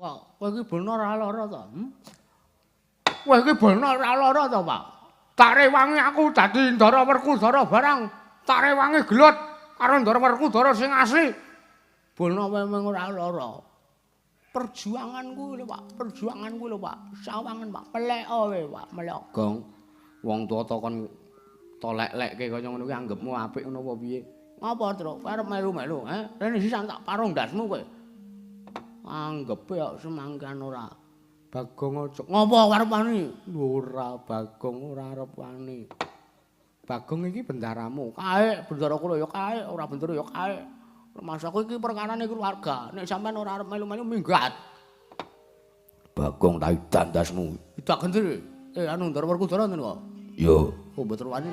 Kok kowe iki bener ora lara to? Kowe iki bener ora lara to, Pak? Tak rewangi aku dadi Ndara Werkudara barang. Tak rewangi gelut karo Ndara Werkudara sing asli. Bono memang ora lara. Perjuanganku lho, Pak. Perjuanganku lho, Pak. Sawangan, Pak. Melek kowe, Pak. Melek. Gong. Wong tuwa to kon tolek-lekke kaya ngono kuwi anggepmu apik ngono apa piye? Ngapa, Truk? Kowe arep melu-melu, he? Rene sisan tak parung ndasmu kowe. Anggepe kok semangkan ora. Bagong aja. Ngapa arep wani? Ora, Bagong ora arep wani. Bagong iki bendaramu. Kae bendara kula ya kae, ora bendara ya kae. Masaku iki perkarane keluarga. Nek sampean ora arep melu-melu minggat. Bagong tak dandasmu. Tidak gendri. Anu Ndara Werkudara ngono kok. Yo. Oh, mboten wani.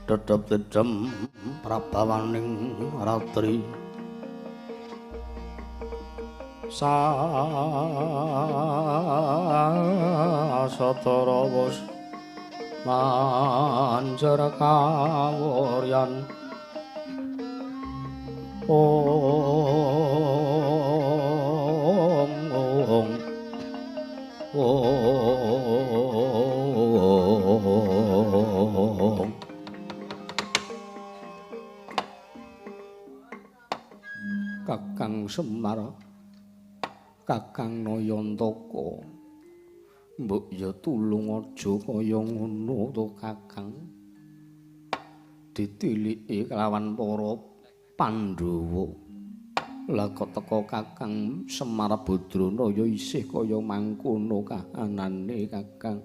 Tetep tejem prabawaning ratri satara wus manjar kawuryan ong ong ong Kakang Semar, Kakang Nayantaka, mbok ya tulung aja kaya ngono to Kakang. Ditiliki kelawan para Pandhawa. Lah kok teka Kakang Semar Badrana ya isih kaya mangkono kahanane Kakang.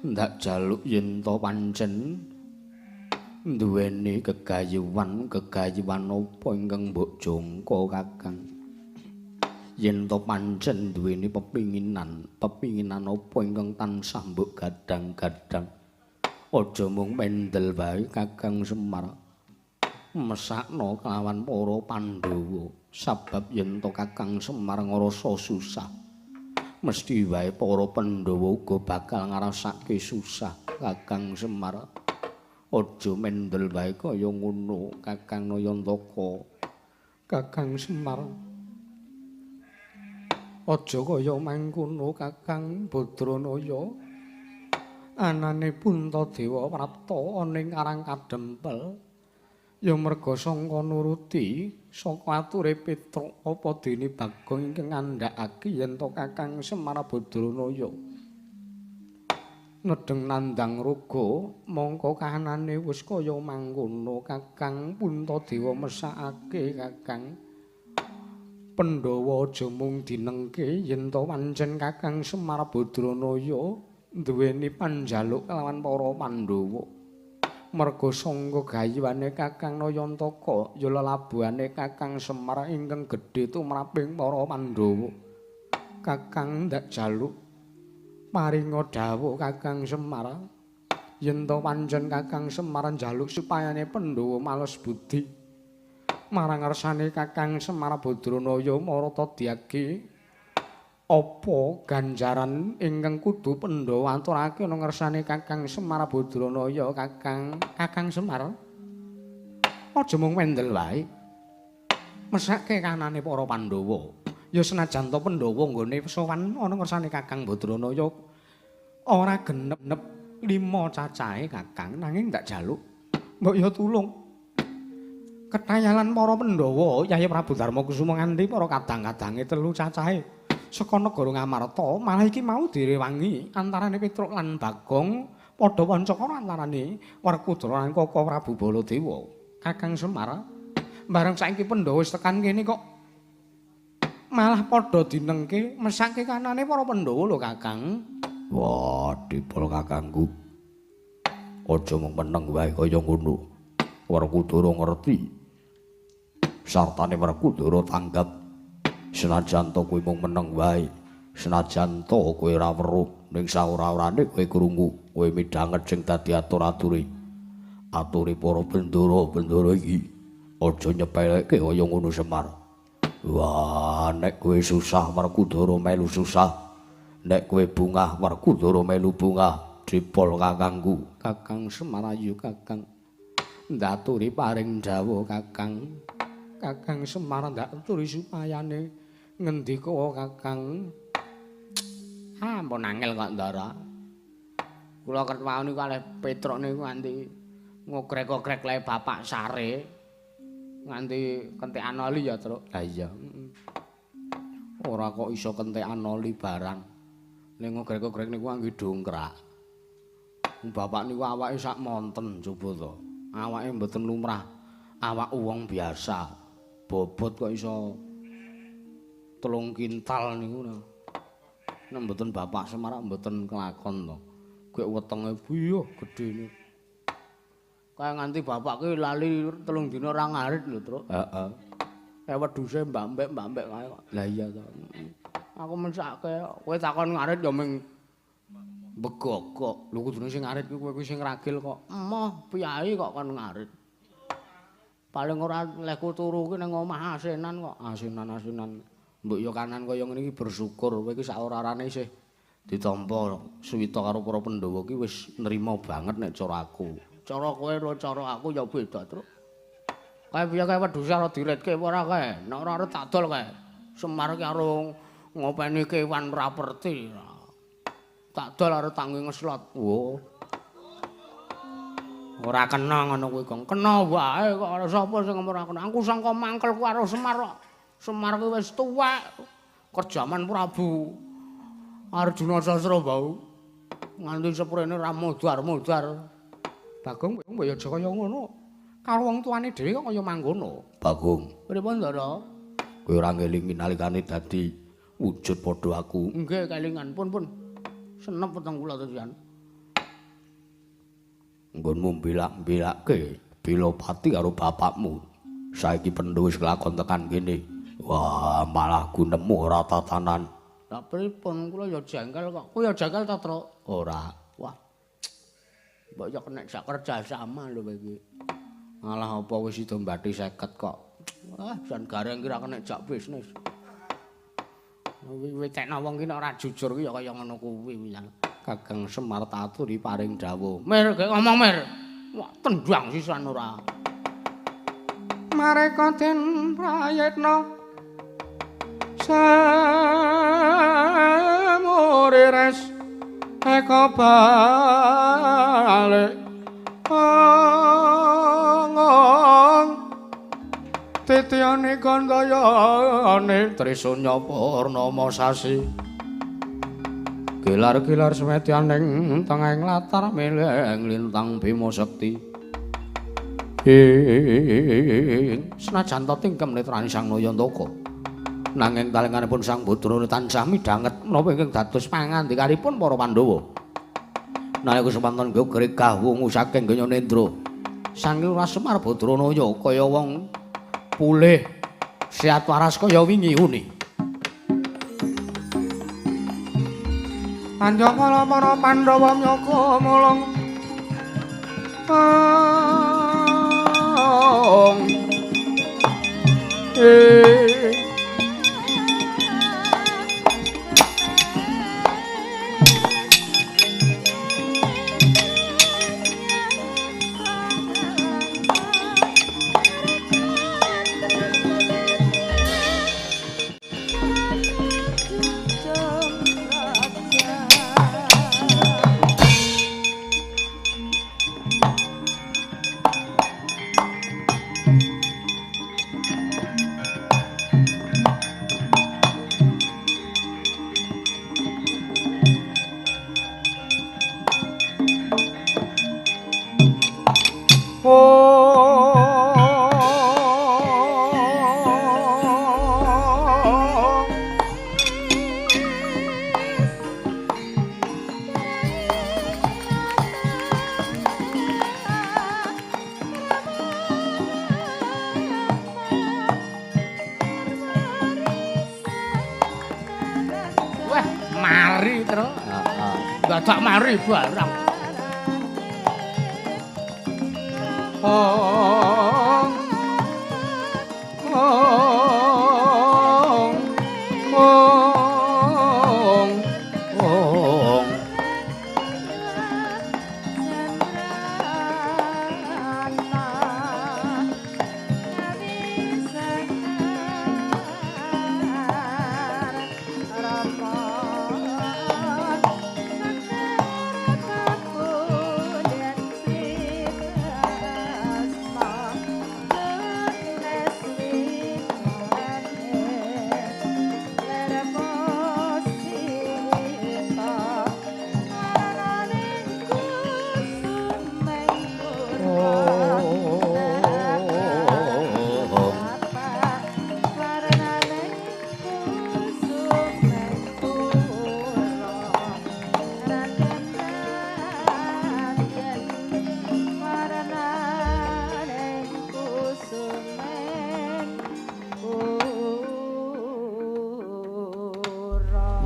Ndak jaluk yen to pancen duweni gegayuhan, gegayuhan apa ingkang mbok jangka Kakang? Yen to pancen duweni pepinginan, pepinginan apa ingkang tansah mbok gadang-gadang? Aja mung mendel wae Kakang Semar. Mesakno kelawan para Pandhawa, sabab yen to Kakang Semar ngrasa susah, mesti wae para Pandhawa uga bakal ngrasake susah Kakang Semar. Aja mendel wae kaya ngono Kakang Nayantaka. Kakang Semar. Aja kaya mangkono Kakang Badranaya. Anane Puntadewa prapta ana ing Karang Kadempel. Ya merga sangka nuruti saka ature Petruk apa dene Bagong ingkang ngandhakake yen to Kakang Semar Badranaya nedeng nandang raga mongko kahanane wis kaya mangkono Kakang Puntadewa mesakake Kakang Pandhawa aja mung dinengke yen to pancen Kakang Semar Badranaya duweni panjaluk kelawan para Pandhawa. Merga sangka gayuhane Kakang Nayantaka ya lelabuhane Kakang Semar ingkang gedhe tumraping para Pandhawa. Kakang ndak jaluk paringa dawuh Kakang Semar yen to pancen Kakang Semar njaluk supayane Pandhawa males budi marang ngersane Kakang Semar Badranaya marata diage apa ganjaran ingkang kudu Pandhawa aturake ana ngersane Kakang Semar Badranaya. Kakang Kakang Semar aja mung mendel wae, mesake kanane para Pandhawa. Ya senajan to Pandhawa nggone sowan ana ngersane Kakang Badranaya ora genep 5 cacahe Kakang, nanging ndak jaluk mbok ya tulung ketayalan para Pandhawa Yayi Prabu Darma Kusuma nganti para kadang-kadange 3 cacahe saka negara Ngamarta malah iki mau direwangi antarane Petruk lan Bagong padha wancakara antarane Werkudara lan Koko Prabu Baladewa. Kakang Semar. Bareng saiki Pandhawa wis tekan kene kok malah padha dinengke mesake kanane para Pandhawa lho Kakang. Wah, dipol kakangku. Aja mung meneng wae kaya ngono. Werkudara ngerti. Sartane Werkudara tanggap. Senajan to kowe mung meneng wae, senajan to kowe ora weruh, ning saora-orane kowe krungu, kowe midhanget sing dadi atur-ature. Ature para bendara-bendara iki. Aja nyepeleke kaya ngono Semar. Wah, nek kowe susah Werkudara melu susah. Nek kowe bungah Werkudara melu bungah. Dipol kakangku. Kakang Semar ayu Kakang. Ndaturi paring dawuh Kakang. Kakang Semar ndaturi supayane ngendika Kakang. Ampun angel kok Ndara. Kula ket wau niku kalih Petruk niku nganti ngogrek-ogrek le Bapak Sare. Nganti kentekan oli ya, Truk. Ha iya. Ora kok iso kentekan oli barang. Ning ngogrek-ogrek niku angge dongkrak. Bapak niku awake sak monten coba to. Awake mboten lumrah awak wong biasa. Bobot kok iso 3 kintal niku. Nek mboten Bapak Semar mboten kelakon to. Gek wetenge biyuh gedene. Kaya nganti bapak ki lali 3 dina ora ngarit lho, Truk. Heeh. Wedhuse mbak-mbek kae kok. Lah iya to. Aku mesake kowe takon ngarit ya ming begogok. Lho kudune sing ngarit kuwi kowe kuwi sing ragil kok. Emoh, piyai kok kon ngarit. Paling ora lehku turu ki ning omah asenan kok. Asenan-asenan. Mbok yo kanan kaya ngene iki bersyukur kowe iki sak ora-orane isih ditampa suwita karo para Pandhawa ki wis nrima banget nek cara aku. Cara kowe karo cara aku ya beda, Truk. Kae piye kae wedhuse ora diretke apa ora kae? Nek ora arep tak dol kae. Semar ki karo ngopeni kewan raperti. Tak dol arep tangi ngeslot. Wo. Ora kena ngono kuwi, Gong. Kena wae kok ora sapa sing ora kena. Aku sangka mangkel ku karo Semar kok. Semar kuwi wis tuwek. Kerjaman Prabu Arjuna Sasrabau. Nganti seprene ra modar-modar. Bagong mbok ya aja kaya ngono. Karo wong tuane dhewe kok kaya mangkono. Bagong. Pripun, Ndara? Kowe ora ngelingi nalikane dadi wujud padha aku. Nggih, kelingan pun pun. Senep weteng kula tenan. Nggonmu mbelak-mbelake Bilopati karo bapakmu. Saiki Pandhawa wis kelakon tekan kene. Wah, malah gunemu ora tatanan. Lah pripun kula ya jengkel kok. Kowe ya jengkel ta, Truk? Ora. Wah. Mbok ya kena sak kerja sama lho kowe iki. Alah apa wis sida mbathi 50 kok. Wah, jan gareng ki ra kena jak bisnis. Wiwitekno wong ki nek ora jujur ki ya kaya ngono kuwi pisan. Kakang Semar taturi paring dawuh. Mir, gek ngomong Mir. Wah, tendang sisan ora. Mareka den prayitna samurires eka balik ngong titiyane gandayane Trisunya Purnama sasi gilar-gilar semedyaning tengahing latar mileng lintang Bima Sekti. Senajan ta tingkem netrani Sang Nayantaka, nanging talenganipun Sang Badrana tansah midhanget menapa ingkang dados pangandikanipun para Pandhawa. Nalika semanten gregah wungu saking Ganyanendra, Sang Lurah Semar Badranaya kaya wong pulih sehat waras kaya wingi uni. Anjakala para Pandhawa myoga mulung. Tru. Heeh. Dadak mari barang. Ong. Ong. Ong. Ong.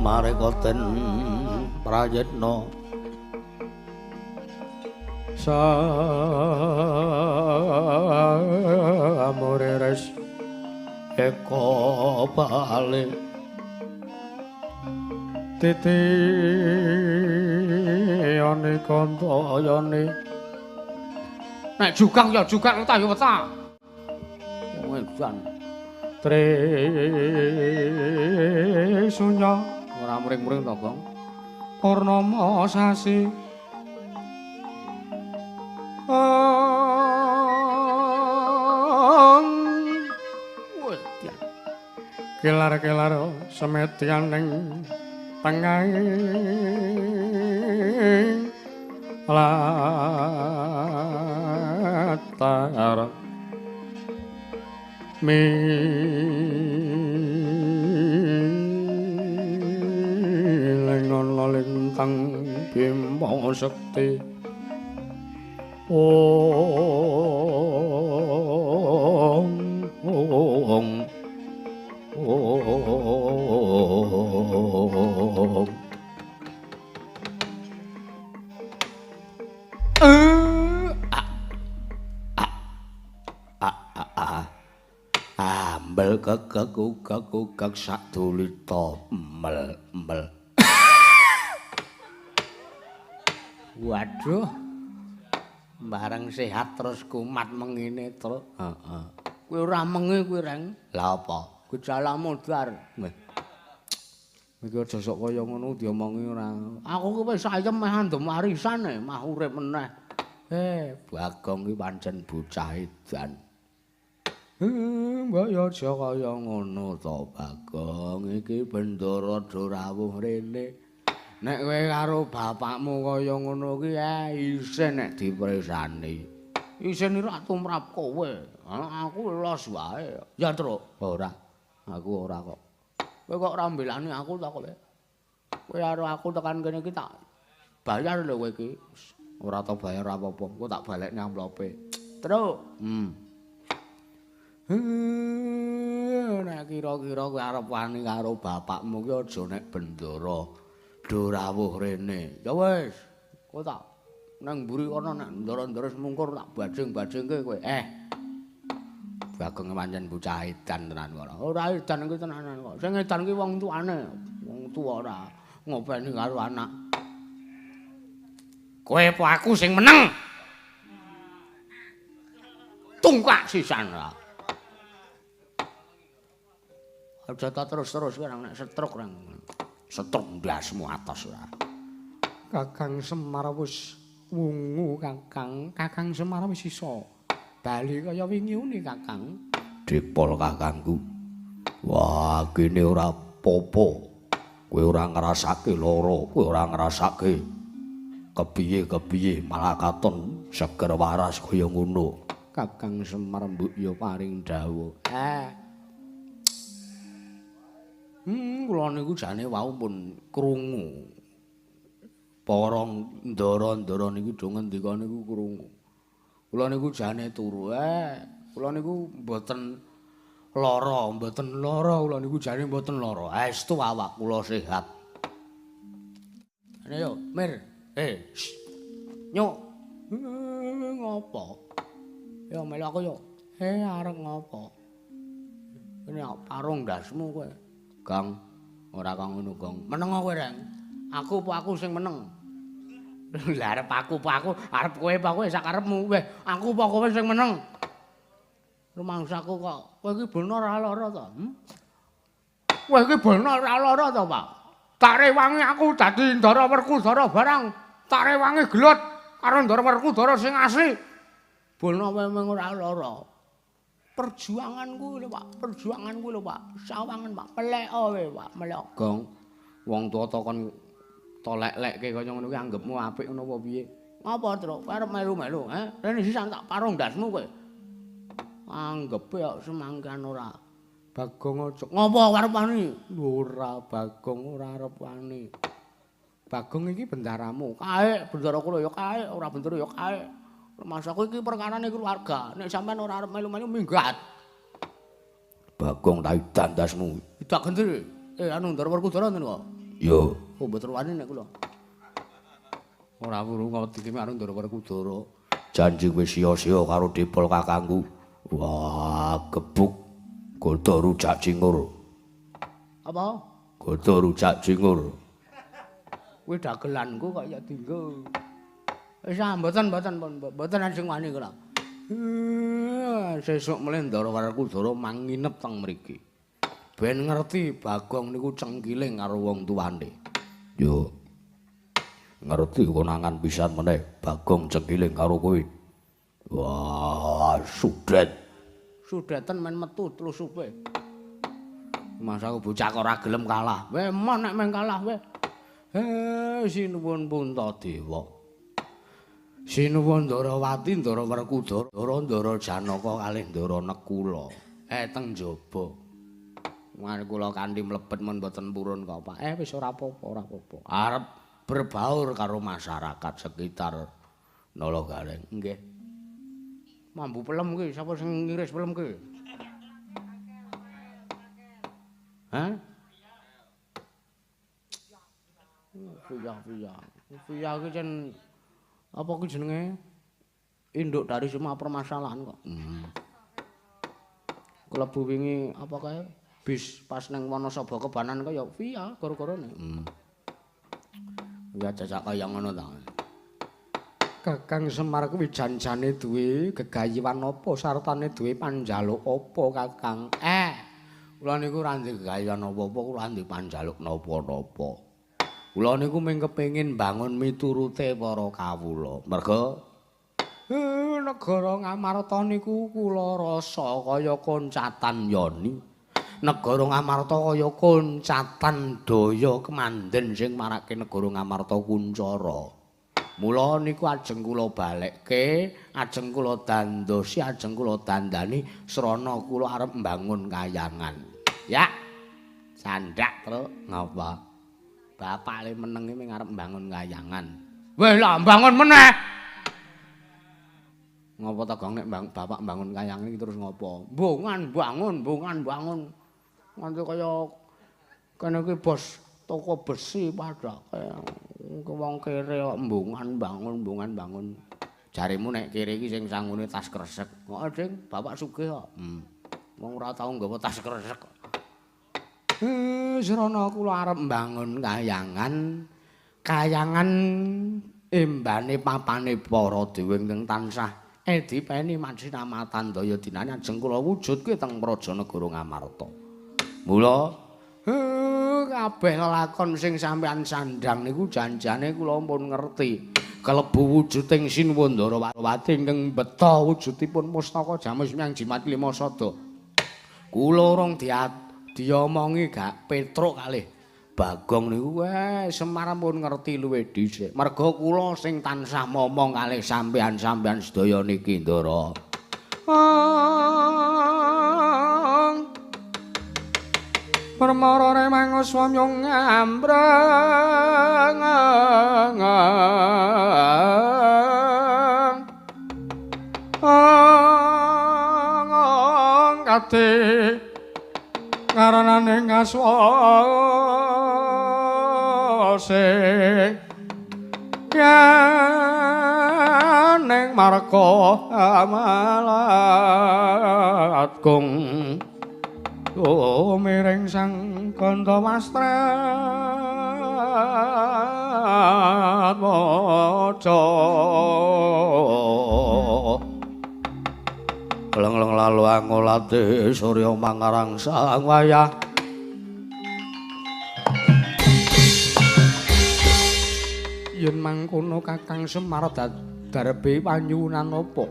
Marekoten prayitna samurires eka bali titi yoni kantayane. Nek jukang ya jukang ta ya weta. Wong edan Trisunya ora muring-muring to, Gong. Purnama sasi. Kelar-kelar semedian ing tengahing latar milengon lintang bima sekti. Ong ong ong. Ambel kekek ukek ukek sadulita mel mel. Waduh. Bareng sehat terus kumat mengene, Truk. Heeh. Kowe ora mengi kuwi, Reng. Lah apa? Gejala modar. Iki aja sok kaya ngono diomongi ora. Aku ki wis ayem meh andem warisan e, mah urip meneh. Bagong ki pancen bocah edan. Mbok ya aja kaya ngono to, Bagong. Iki Bendara do rawuh rene. Nek kowe karo bapakmu kaya ngono ki isin nek dipresani. Isin ora tumrap kowe. Aku los wae. Ya, Truk. Ora. Aku ora kok. Kowe kok ora mbelani aku ta kowe? Kowe karo aku tekan kene iki tak bayar lho kowe iki. Ora tau bayar apa-apa. Engko tak balekne amplope. Truk. Nek kira-kira kowe arep wani karo bapakmu ki aja nek Bendara do rawuh rene. Ya wis, kowe tak nang mburi kono nek ndara-ndara semungkur tak bajing-bajingke kowe. Bagong pancen bocah edan tenan ora. Ora edan iki tenanan kok. Sing edan ki wong tuane. Wong tuwa ora ngopeni karo anak. Kowe apa aku sing meneng? Tungkak sisan lah. Aja ta terus-terus kowe nek setruk rang. Setruk ndasmu atos ora. Kakang Semar wis wungu, Kakang. Kakang Semar wis iso bali kaya wingi uni, Kakang. Dipol kakangku. Wah, kene ora apa-apa. Kowe ora ngrasake lara, kowe ora ngrasake kepiye-kepiye, malah katon seger waras kaya ngono. Kakang Semar mbok ya paring dawuh. Kula niku jane wau pun krungu. Para ndara-ndara niku do ngendika niku krungu. Kula niku jane turu. Kula niku mboten lara, mboten lara, kula niku jane mboten lara. Estu awak kula sehat. Rene yo, Mir. Nyuk. Ngopo? Yo melu aku yo. Arep ngopo? Ini parung ndasmu kowe. Gang, ora kang ngono, Gong. Meneng kowe, Reng. Aku apa aku sing meneng? Lah arep aku apa aku, arep kowe apa kowe sak karepmu. Weh, aku apa kowe sing meneng? Rumangsaku kok kowe iki bener ora lara to? Kowe iki bener ora lara to, Pak? Tak rewangi aku dadi Ndara Werkudara barang. Tak rewangi gelut karo Ndara Werkudara sing asli. Bono memang ora lara. Perjuanganku lho, Pak. Perjuanganku lho, Pak. Sawangan, Pak. Pelek kowe, Pak. Melek. Gong. Wong tuwa to kon tolek-lekke kaya ngono kuwi anggepmu apik ngono apa piye? Ngapa, Truk? Kowe arep melu-melu, he? Rene sisan tak parung ndasmu kowe. Anggepe kok semangkan ora. Bagong aja. Ngopo arep wani? Ora, Bagong ora arep wani. Bagong iki bendaramu. Kae bendara kula ya kae, ora bendara ya kae. Masaku iki perkarane keluarga. Nek sampean ora arep melu-melu minggat. Bagong tak dandasmu. Tidak gendri. Anu Ndara Werkudara ngoten kok. Yo. Oh, mboten wani nek kula. Ora wuru ngawet iki karo Ndara Werkudara. Janji wis sia-sia karo Dipol kakangku. Wah, gebuk. Godo rujak cingur. Apa? Godo rujak cingur. Kuwi dagelanku kok ya dinggo. Wis ah, mboten mboten sing wani kula. Sesuk mleh Ndara Werkudara manginep teng mriki. Ben ngerti Bagong niku cengkiling karo wong tuane. Yo. Ngerti konangan pisan meneh Bagong cengkiling karo kowe. Wah, sudet. Sudeten men metu tlusupe. Masa aku bocah kok ora gelem kalah. Weh, mon nek men kalah weh. Sinuwun Puntadewa. Sinuwun Ndarawati, Ndara Werkudara, Ndara Janaka kalih Ndara Nekula. Teng jaba. Mari kula kanthi mlebet men mboten purun kok, Pak. Wis ora apa-apa, ora apa-apa. Arep berbaur karo masyarakat sekitar Nologareng. Nggih. Mambu pelem ki, sapa sing ngiris pelem ki? Hah? Piyah, piyah. Piyah ki jen apa ki jenenge? Induk dari semua permasalahan kok. Klebu wingi apa kae? Bis pas nang Wonosobo Kebanan kaya via gara-garane. Ya jajak kaya ngono ta. Kakang Semar kuwi janjane duwe gegayiwan apa sartane duwe panjaluk apa Kakang? Kula niku ora ndek gegayiwan apa-apa, kula ndek panjaluk napa-napa. Kula niku mung kepengin mbangun miturute para kawula. Merga negara Ngamarta niku kula rasa kaya koncatan yoni. Negara Ngamarta kaya koncatan daya kemanden sing marake negara Ngamarta kuncara. Mula niku ajeng kula balekke, ajeng kula dandosi, ajeng kula dandani srana kula arep mbangun kayangan. Ya. Sandak, Truk. Ngapa? Bapak le meneng iki arep mbangun kayangan. Weh lah mbangun meneh. Ngopo ta Gong nek bapak mbangun kayangan iki terus ngopo? Mbongan bangun, mbongan bangun. Nganti kaya kene iki bos toko besi padha kaya wong kere kok mbongan bangun, mbongan bangun. Jaremu nek kere iki sing sangune tas kresek. Heeh, Ding, bapak sugih kok. Wong ora tau nggawa tas kresek. Srana kula arep mbangun kayangan. Kayangan embane papane para dewa ingkang tansah edipeni mansinamatan daya dinane ajeng kula wujudke teng Praja Negara Ngamarta. Mula kabeh lelakon sing sampean sandhang niku janjane kula pun ngerti. Kelebu wujuding Sinuwun Ndarawati ingkang mbeta wujudipun pustaka jamus miang jimat lima sada. Kula urung diomongi gak Petruk kalih Bagong niku Semar pun ngerti luwih dhisik. Merga kula sing tansah momong kalih sampean-sampean sedaya niki Ndara. Permara remang swamyong ngambreng kate ngaranane ngaswase. Yen marga amalat gong miring sang Gandawastra waca leng-leng lalu angolate surya mangarang sang wayah yen mangkono Kakang Semar darbe panyuwunan apa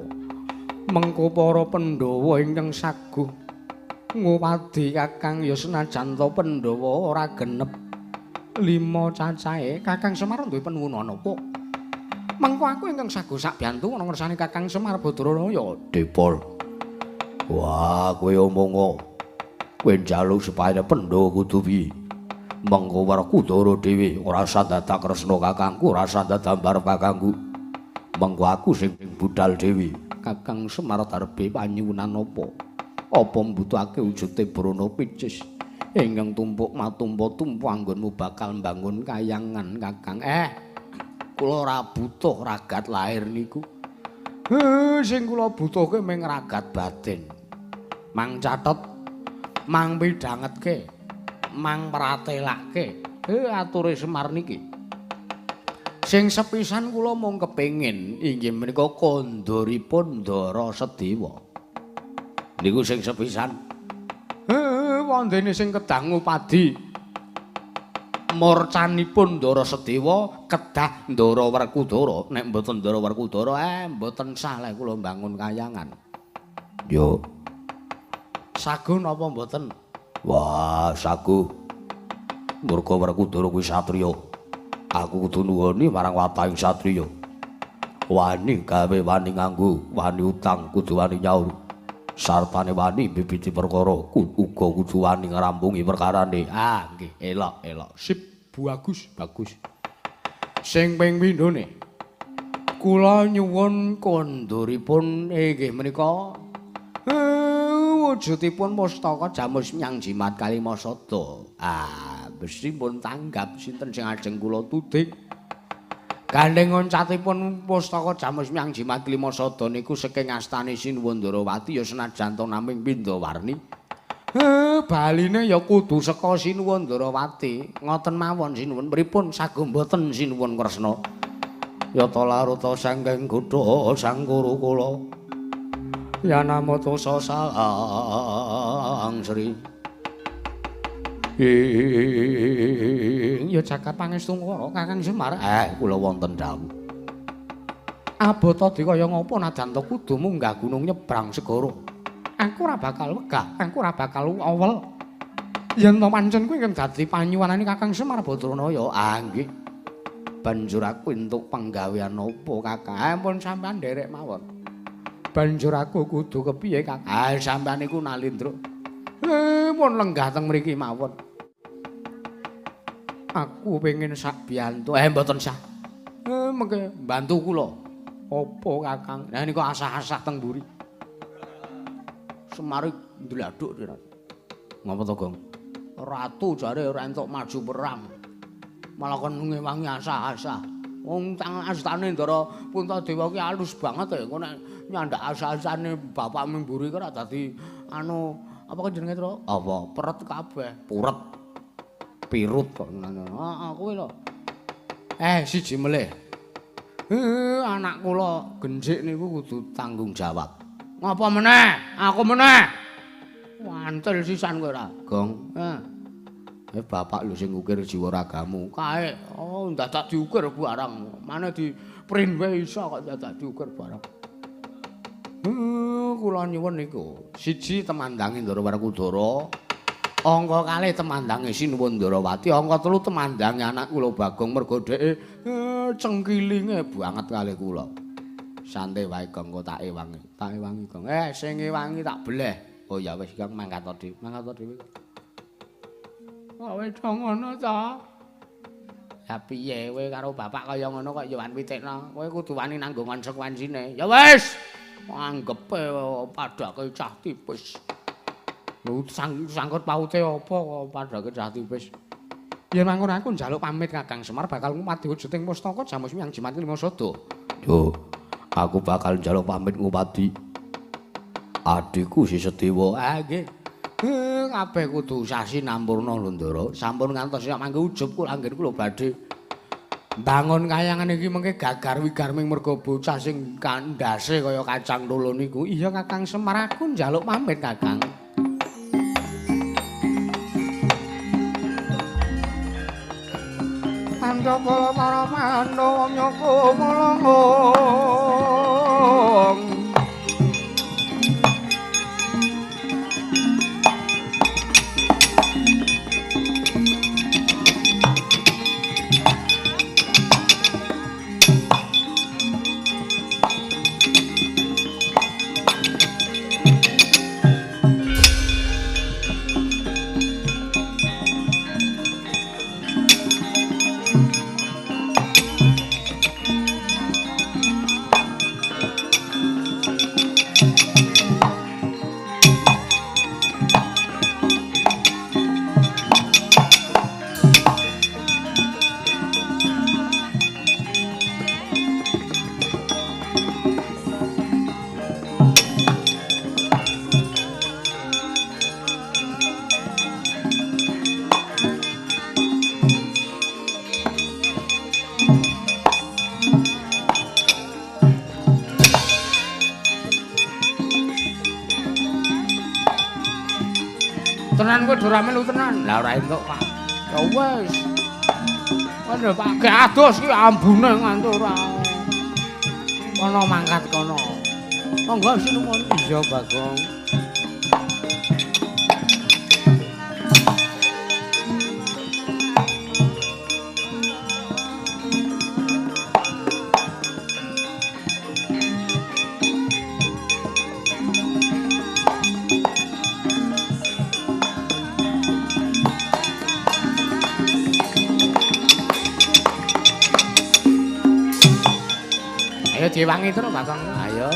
mengko para Pandhawa ingkang saguh ngupadi Kakang ya senajan to Pandhawa ora genep 5 cacahe. Kakang Semar duwe penuwunan apa mengko aku ingkang saguh sak biyantu ana ngersane Kakang Semar Badranaya. Dipol. Wah, kowe omongo. Kowe njaluk supaya Pandhawa kudu piye? Mengko Werkudara dhewe ora usah dadak kresna kakangku, ora usah dadak barep kakangku. Mengko aku sing budal dhewe. Kakang Semar darbe panyuwunan apa? Apa mbutuhake wujude brana picis ingkang tumpuk matumpa-tumpu anggonmu bakal mbangun kayangan Kakang? Kula ora butuh ragat lahir niku. Sing kula butuhke mung ragat batin. Mang catet, mang pidhangetke, mang pratelake. Ature Semar niki. Sing sepisan kula mung kepengin inggih menika kondoripun Ndara Sedewa. Niku sing sepisan. Wondene sing kedah ngupadi murcanipun Ndara Sedewa kedah Ndara Werkudara. Nek mboten Ndara Werkudara, mboten sah lek kula mbangun kayangan. Yo. Saguh napa mboten? Wah, saguh. Murga Werkudara kuwi satriya. Aku kudu nuwuni marang watahing satriya. Wani gawe, wani nganggo, wani utang kudu wani nyaur. Sartane wani bibiti perkara, uga kudu wani ngrampungi perkarane. Ah, nggih, elok, elok. Sip, bagus, bagus. Sing ping pindhone kula nyuwun kondoripun inggih menika wujudipun pustaka Jamus Nyang Jimat Kalimasada. Ah, mesti pun tanggap sinten sing ajeng kula tuding. Gandeng oncatipun pustaka Jamus Nyang Jimat Kalimasada niku saking astane Sinuwun Ndarawati ya senajan to naming pindha warni. Baline ya kudu saka Sinuwun Ndarawati. Ngoten mawon Sinuwun, pripun saguh mboten Sinuwun Kresna? Yata laruta sangking kutha sang Kurukula. Ya namo tosa sang Sri. Ya jagat pangestungkara Kakang Semar. Kula wonten dawuh. Abot dikaya ngapa najan to kudu munggah gunung nyebrang segara. Aku ora bakal wegah, aku ora bakal awel. Yen to pancen kuwi ingkang dadi panyuwunane Kakang Semar Badranaya. Ah nggih. Banjur aku entuk penggawean apa Kakang? Ampun sampean nderek mawon. Banjur aku kudu kepiye Kakang? Ah sampean niku nalindra. Pun lenggah teng mriki mawon. Aku pengen sak biyantu. Mboten sah. Mengke mbantu kula. Apa Kakang? Lah niku asah-asah teng mburi. Semar ndladuk dhewe. Ngapa to, Gong? Ratu jare ora entuk maju perang. Malah kon ngewangi asah-asah. Wong tang astane Ndara Puntadewa ki alus banget ya. Engko nek nyandak asah-asane bapak mburi ki ora dadi anu apa jenenge Tru? Apa? Peret kabeh. Puret. Pirut kok. Heeh, kuwi lho. Siji melih. Anak kula genjik niku kudu tanggung jawab. Ngapa meneh? Aku meneh. Wantil sisan kowe ora, Gong. Bapak lho sing ngukir jiwa ragamu. Kae, oh dadak diukir barang. Mane di print wae iso kok dadak diukir barang. Kula nyuwun niku. Siji temandange Ndara Werkudara, angka kalih temandange Sinuwun Ndarawati, angka telu temandange anak kula Bagong mergo dheke cengkilinge banget kalih kula. Santai wae Gong, kok tak ewangi. Tak ewangi Gong. Sing ewangi tak beleh. Oh ya wis Gong, mangkat dhewe, mangkat dhewe. Kok wis ngono ta? Ya piye kowe karo bapak kaya ngono kok ya wan pitikno. Kowe kudu wani nanggung konsekuensine. Ya wis. Anggepe padake cah tipis. Lho sangkut paute apa kok padake cah tipis? Yen mangkono aku njaluk pamit Kakang Semar bakal ngupadi wujuding pustaka Jamus Miang Jimat Lima Sada. Yo, aku bakal njaluk pamit ngupadi adhiku si Sedewa. Ah nggih. Kabeh kudu sasinampurna lho Ndara. Sampun ngantos sak mangke ujub kula anggen kula badhe bangun kayangan iki mengke gagar wigar ming merga bocah sing kandhase kaya kacang tolo niku. Iya Kakang Semar, aku njaluk pamit Kakang. Pandhawa para Pandhawa nyoko mulung. Tenan kowe ora melu tenan. Lah ora entuk, Pak. Ya wis. Kono Pak, ge adus ki ambune nganti ora. Kono mangkat kono. Monggo sinuwun. Iya, Bagong. Ayo diwangi terus Bagong. Ayo.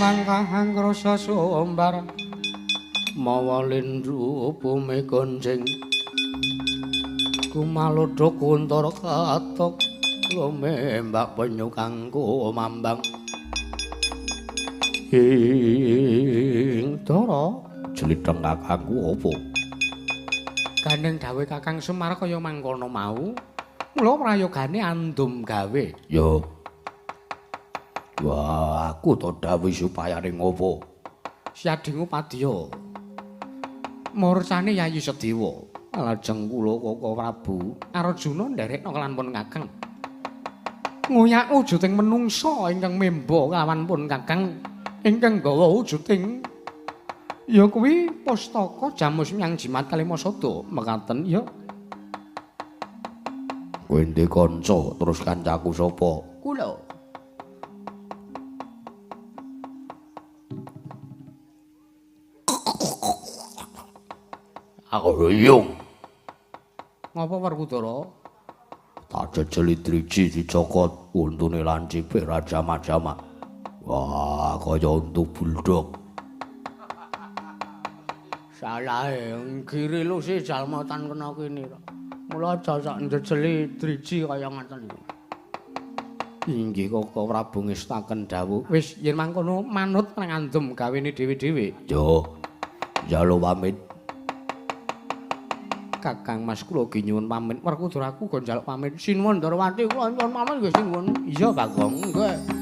Tumangkahang rasa sumbar mawa lindhu bumi gonjing kumalodho kuntur katok lumembak penyu kang kumambang ing Ndara. Jlitheng kakangku apa? Gandeng dawuh Kakang Semar kaya mangkono mau, mula prayogane andum gawe. Ya. Wah, aku to dawuh supayane ngopo? Syading Upadya. Murcane Yayi Sedewa. Lajeng kula Koko Prabu Arjuna nderekna kelan pun Kakang. Ngoyak wujuding menungsa ingkang memba kelawan pun Kakang ingkang gawa wujuding ya kuwi pustaka Jamus Miang Jimat Kalimasada mekaten ya. Kowe ndek kanca terus kancaku sapa? Kula. Aku ruyung. Ngapa Werkudara? Tak jejeli driji dicokot untune lancipe ra jamak-jamak. Wah, kaya untu buldog. Salahe giri lu sih jalma tan kena kene. Mula aja sak njejeli driji kaya ngoten iki. Inggih Koko Prabu ngestaken dawuh. Wis yen mangkono manut ngandem gawene dhewe-dhewe. Yo. Njaluk pamit. Kakang Mas kula ge nyuwun pamit. Werkudara aku go njaluk pamit. Sinuwun Ndorowati kula nyuwun pamit nggih sinuwun. Iya Bagong, nggih.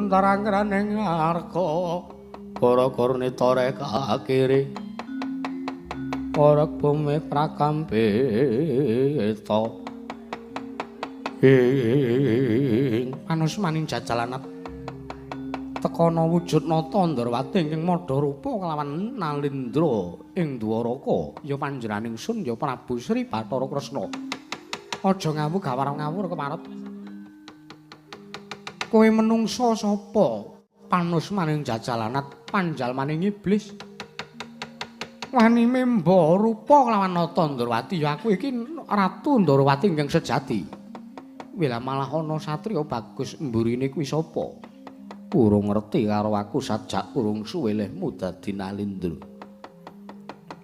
Tarangkraning arka para karnita reka kiri para bumi prakampita ing manusmaning jajalanat tekana wujud nata Ndrawati ingkang madha rupa kelawan Nalindra ing Dwaraka ya panjenenganing sun ya Prabu Sri Bathara Kresna. Aja ngawur gawar ngawur keparep. Kowe menungsa sapa? Panusmaning jajalanat panjalmaning iblis. Wani memba rupa kelawan nata Ndrawati ya aku iki Ratu Ndrawati ingkang sejati. Wila malah ana satriya bagus mburine kuwi sapa? Urung ngerti karo aku sajak urung suwe lehmu dadi Nalindra.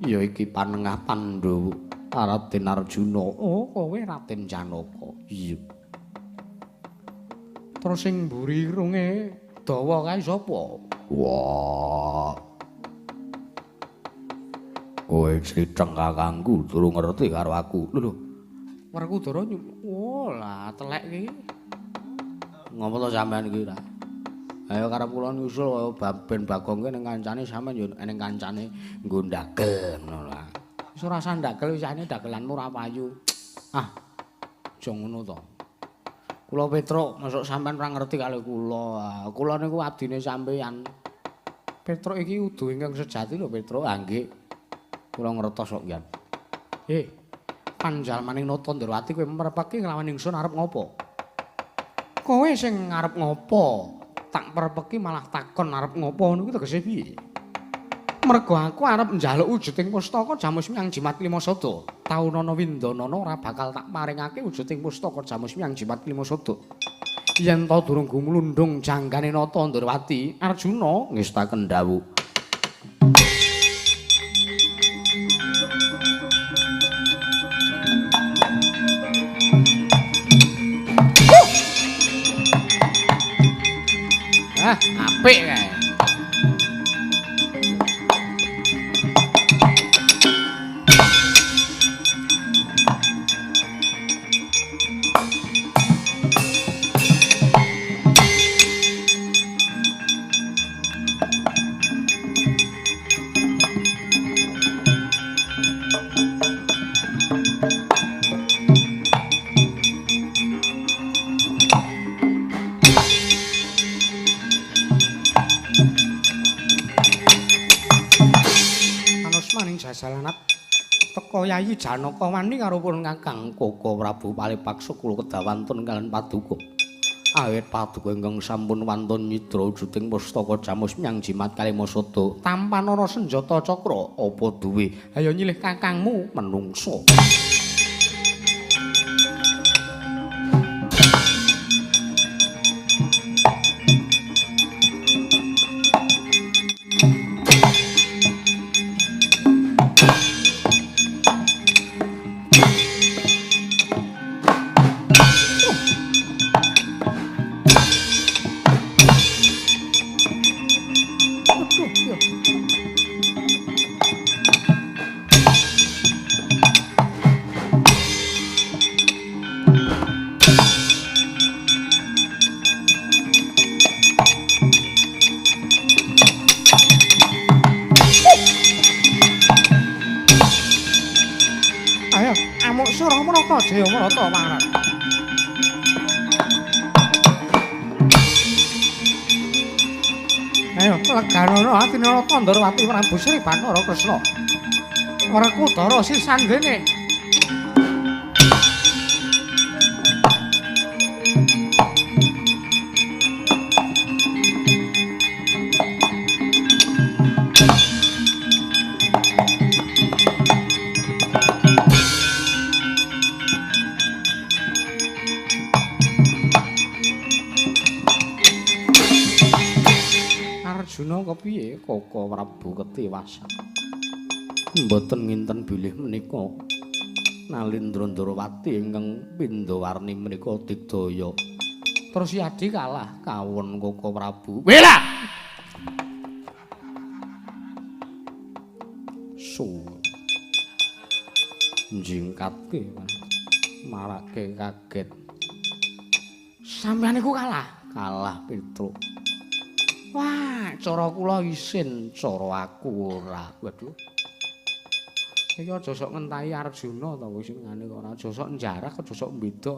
Ya iki panengah Pandhawa Raden Arjuna. Oh, kowe Raden Janaka. Iya. Terus sing mburi irunge dawa kae sapa? Wah. Kowe critheng kakangku durung ngerti karo aku. Lho. Werkudara oh lah telek iki. Ngopo to sampean iki ra? Ayo karep kula nyusul ben Bagong ki ning kancane sampean yo ning kancane nggo ndagel ngono lah. Wis ora usah ndagel wisane dagelanmu ora payu. Ah. Aja ngono to. Kula Petruk, mosok sampean ora ngerti kali kula. Kula niku abdine sampean. Petruk iki udu ingkang sejati lho Petruk. Ah nggih. Kula ngertos kok yen. Panjalmaning Nata Ndrawati kowe merepeki nglawan ingsun arep ngopo? Kowe sing arep ngopo? Tak perepeki malah takon arep ngopo ngono kuwi tegese piye? Mergo aku arep njaluk wujuding pustaka Jamus Miang Jimat Lima Sada. Taunana windanana ora bakal tak paringake wujuding pustaka Jamus Miang Jimat Lima Sada. Yen ta durung gumlundung janggane Nata Ndrawati, Arjuna ngestaken dawuh. Ah, apik kae. Jalanat teka Yayi Janaka wani karo pun Kakang Koko Prabu Palipaksa kula kedawantun kalian paduka. Awit paduka ingkang sampun wantun nyidra wujuding pustaka jamus menyang jimat Kalimasada. Tampanana senjata cakra apa duwe? Ayo nyilih kakangmu menungso. Jaya Marata marang. Ayo leganono atine Nata Ndrawati Prabu Sri Bathara Kresna. Werkudara sisandene. Arjuna kepiye Koko Prabu ketiwasan. Mboten nginten bilih menika Nalindra Ndrawati ingkang pindhawarni menika digdaya. Terus Yadi kalah kawon Koko Prabu. Wela. Su. Njingkatke marake kaget. Sampeyan niku kalah, kalah Petruk. Wah, cara kula isin, cara aku ora. Waduh. Iki aja sok ngentahi Arjuna ta wis ngene kok ora aja sok njarah, aja sok mbeda.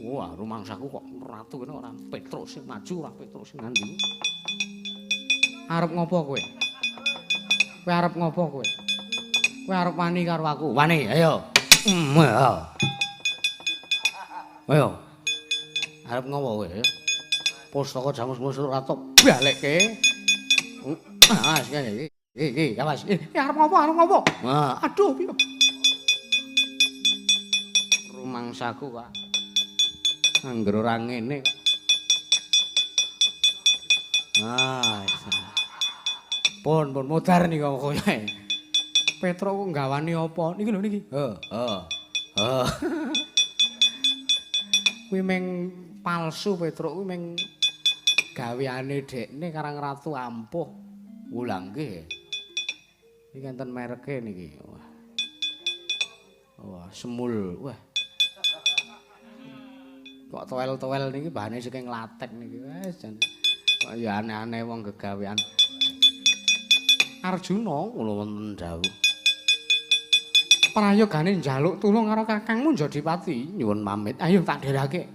Wah, rumangsaku kok ratu kene ora Petruk sing maju, ora Petruk sing ngandi. Arep ngopo kowe? Kowe arep ngopo kowe? Kowe arep wani karo aku? Wani, ayo. Ayo. Arep ngopo kowe? Pustaka jamus musuh ratu balekke. Awas kene iki. Iki, awas. Arep ngopo? Arep ngopo? Aduh, piye? Rumangsaku, Pak. Angger ora ngene kok. Ah. Pun pun modar nika pokoke. Petruk ku nggawani apa? Niki lho niki. Heeh. Heeh. Kuwi meng palsu Petruk kuwi meng gaweane dekne Karang Ratu ampuh. Lha nggih. Iki enten mereke niki. Wah. Wah, semul. Wah. Kok toel-toel niki bahane saking latek niki. Wes jan. Kok ya aneh-aneh wong gegawean. Arjuna kula wonten dawuh. Prayogane njaluk tulung karo kakangmu Jodipati, nyuwun pamit. Ayo tak dherake.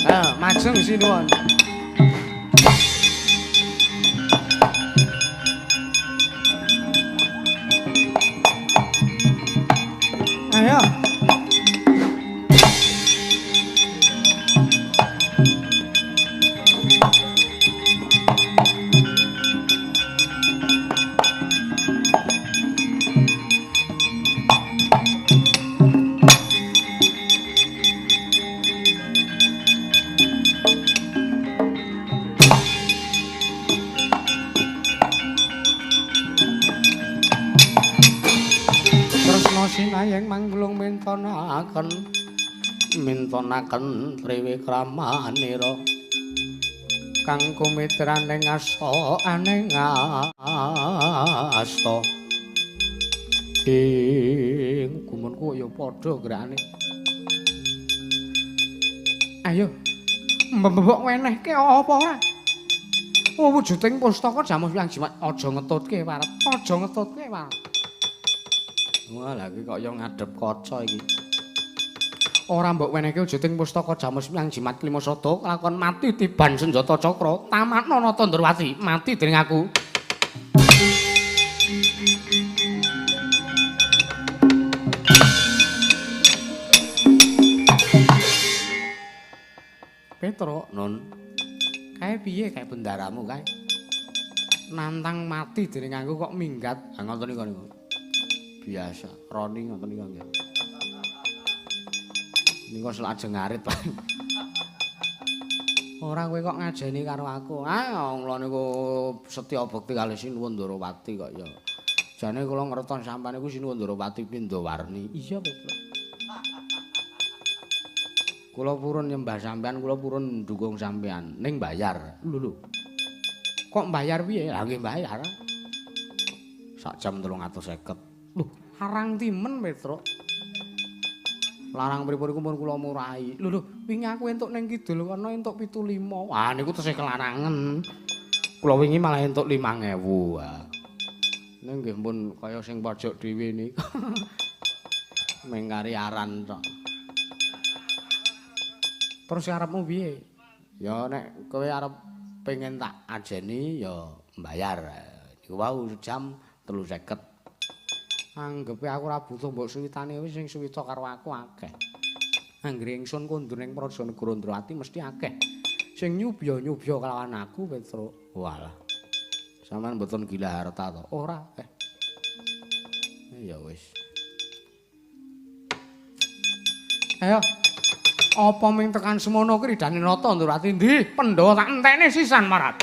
Ah, majeng sinuwun. Ayo. Sinayeng mangglung mintonaken mintonaken triwikramanira kang kumitraning asta aning asta. Ing gumunku ya padha gerakane. Ayo mbok wenehke apa ora? Wujuding pustaka jamus yang jimat aja ngetutke parep, aja ngetutke parep. Wah, lha iki kok ya ngadhep kaca iki. Ora mbok wenehke wujuding pustaka jamus yang jimat klima sada lakon mati tiban senjata cakra tamakna Nata Ndrawati mati dening aku. Petro, Nun. Kae piye kae bendaramu kae? Nantang mati dening aku kok minggat. Ha ngoten niku niku. Biasa, Roni ngoten niku nggih. Niku selajeng ngarit, Pak. Ora kowe kok ngajeni karo aku. Ah, kula niku setya bekti kalih Sinuwun Ndrawati kok ya. Jane kula ngertos sampean niku Sinuwun Ndrawati Pindawarni. Iya, Petro. Kula purun nyembah sampean, kula purun ndukung sampean, ning bayar. Lho lho. Kok bayar piye? Lah nggih bayar. Sak jam 350. Lho, larang timen, Petro. Larang pripun iku pun kula murahi. Lho lho, wingi aku entuk ning kidul kono entuk 75. Wah, niku tesih kelarangan. Kula wingi malah entuk 5000. Wah. Ning nggih pun kaya sing pojok dhewe niku. Mengkari aran tok. Terus arepmu piye? Ya nek kowe arep pengen tak ajeni ya mbayar. Niku wau jam 350. Anggepe aku ora butuh mbok suwitane wis sing suwita karo aku akeh. Anggere ingsun kondur ning Praja Negara Ndrawati mesti akeh. Sing nyubya-nyubya kelawan aku Petro. Walah. Sampeyan mboten gila harta to? Ora. Ya wis. Ayo. Apa ming tekan semono kridane Nata Ndrawati ndi? Pandhawa tak entene sisan marat.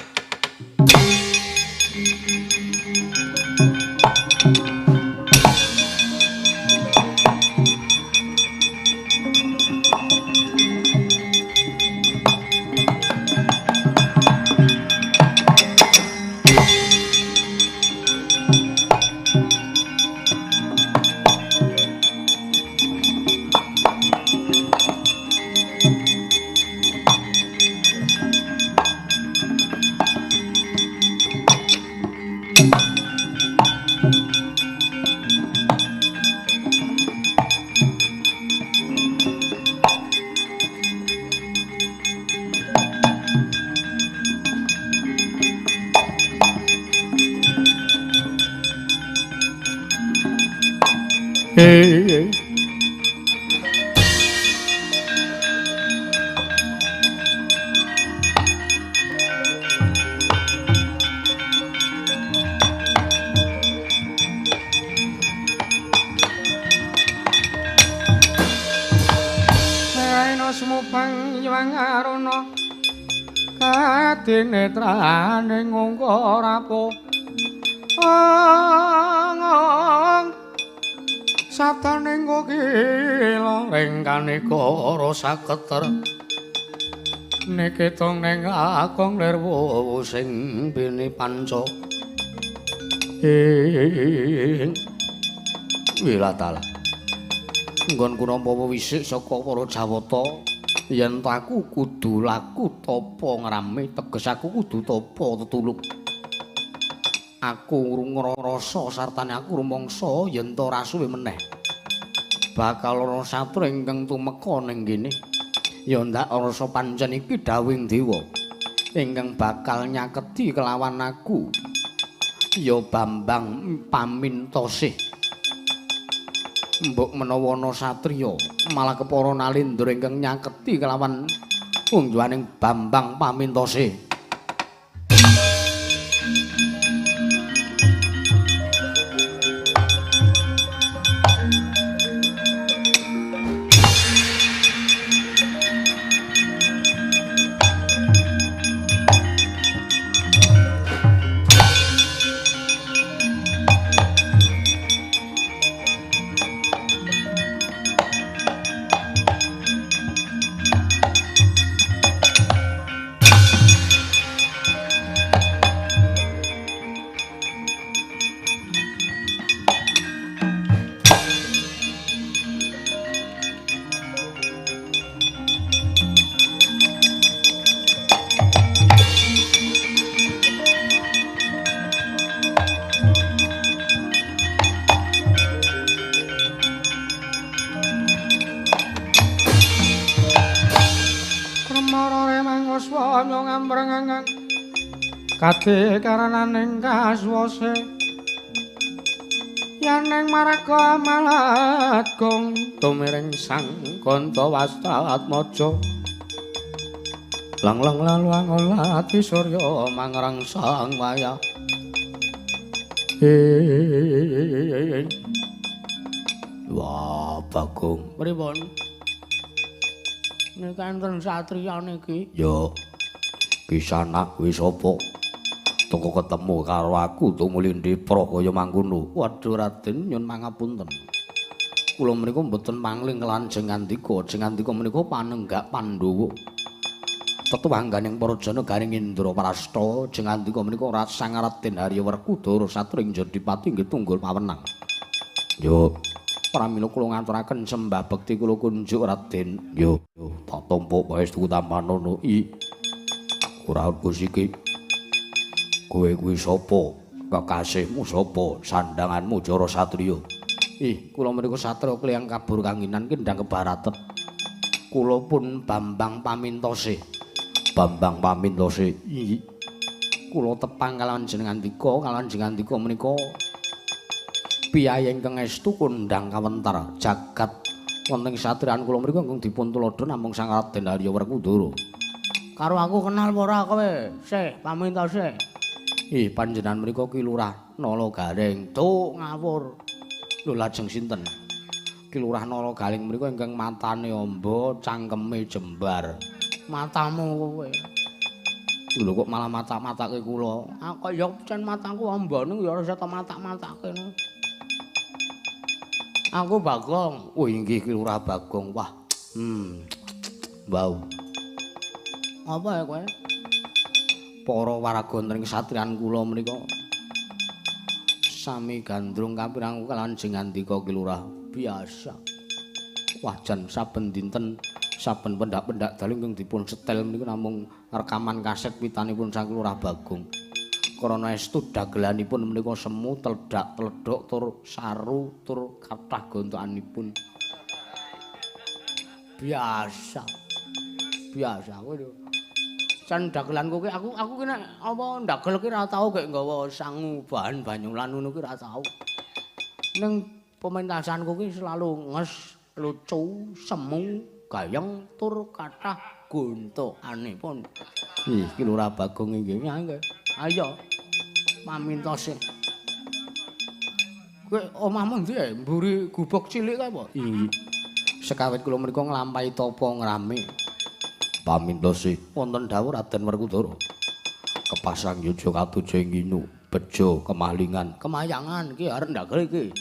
Netrane ngungkarapo ang satane ngokila ring kaneka saketer niketong ning akong lirwu sing bini panca ing wilatala nggon kunapa wisik saka para Jawata yen aku kudu laku tapa ngrame teges aku kudu tapa tetulung aku ngrasa sartane aku rumangsa yen ta ora suwe meneh bakal ana satru ingkang tumeka ning kene ya ndak rasa pancen iki dawuhing dewa ingkang bakal nyaketi kelawan aku ya Bambang Pamintosih. Mbok menawa ana satriya malah kepara nalindra ingkang nyaketi kelawan unjuaning Bambang Pamintosih. Dewa ngamrengang kate karananing kaswase yaneng maraga malatgong tumiring sang Kanta Wastatmaja lang lang lalu angolati surya mangrang sang waya. Wah, Bagong. Pripun? Niki enten satriya niki. Ya. Kisanak kuwi sapa? Toko ketemu karo aku tumuli ndipro kaya mangkono. Waduh Raden, nyun mangapunten. Kula menika mboten mangling lan jengandika. Jengandika menika panenggak Pandhawa. Tetuwangganing para jana garing Indraprasta, jengandika menika Sang Raden Harya Werkudara satring Jodipati nggih tunggul pawenang. Yo, pramila kula ngaturaken sembah bekti kula kunjuk Raden. Yo, tak tampa paestu tamanono i. Ora iki. Kowe kuwi sapa? Kekasihmu sapa? Sandanganmu cara satriya. Ih, kula menika satriya kliyang kabur kanginan kendhang kebaraten. Kula pun Bambang Pamintose. Bambang Pamintose. Ih. Kula tepang kalawan jenengandika, kalawan jenengandika menika piyayi ingkang estu kondhang kawentar jagat wonten satriyan kula mriku ingkang dipun tuladha namung Sang Raden Harya Werkudara. Karo aku kenal apa ora kowe? Sih, Pamintose. Ih, panjenengan mriku Ki Lurah Nala Gareng. Tuk ngawur. Lho lajeng sinten? Ki Lurah Nala Gareng mriku ingkang matane amba, cangkeme jembar. Matamu kowe. Lho kok malah matak-matake kula. Aku ya jan mataku amba ning ya ora usah matak-matake. Aku Bagong. Oh inggih Ki Lurah Bagong. Wah. Wow. Apa ya kowe? Para waraga wonten satriyan kula menika sami gandrung kapirang kalawan jengandika Ki Lurah. Biasa. Wah jan saben dinten saben pendak-pendak dalu ingkang dipun setel menika namung rekaman kaset witanipun Sang Lurah Bagong. Krana estu dagelanipun menika semu tledak-tledhok tur saru tur kathah gontokanipun. Biasa. Biasa kowe lho. Jan dagelanku ki aku ki nek apa ndagel ki ora tau gek nggawa sangu bahan banyolan ngono ki ora tau. Ning pementasanku ki selalu nges, lucu, semu, gayeng tur kathah gontokanipun. Ih, Ki Lurah Bagong inggih. Ayo pamintose. Kowe omahmu ndi ae? Mburi gubuk cilik kae apa? Inggih. Sekawit kula menika nglampahi tapa ngrame. Pamintose wonten dawuh Raden Werkudara. Kepasang yuja katuja ing inu, bejo kemalingan, kemayangan iki arep ndagel iki.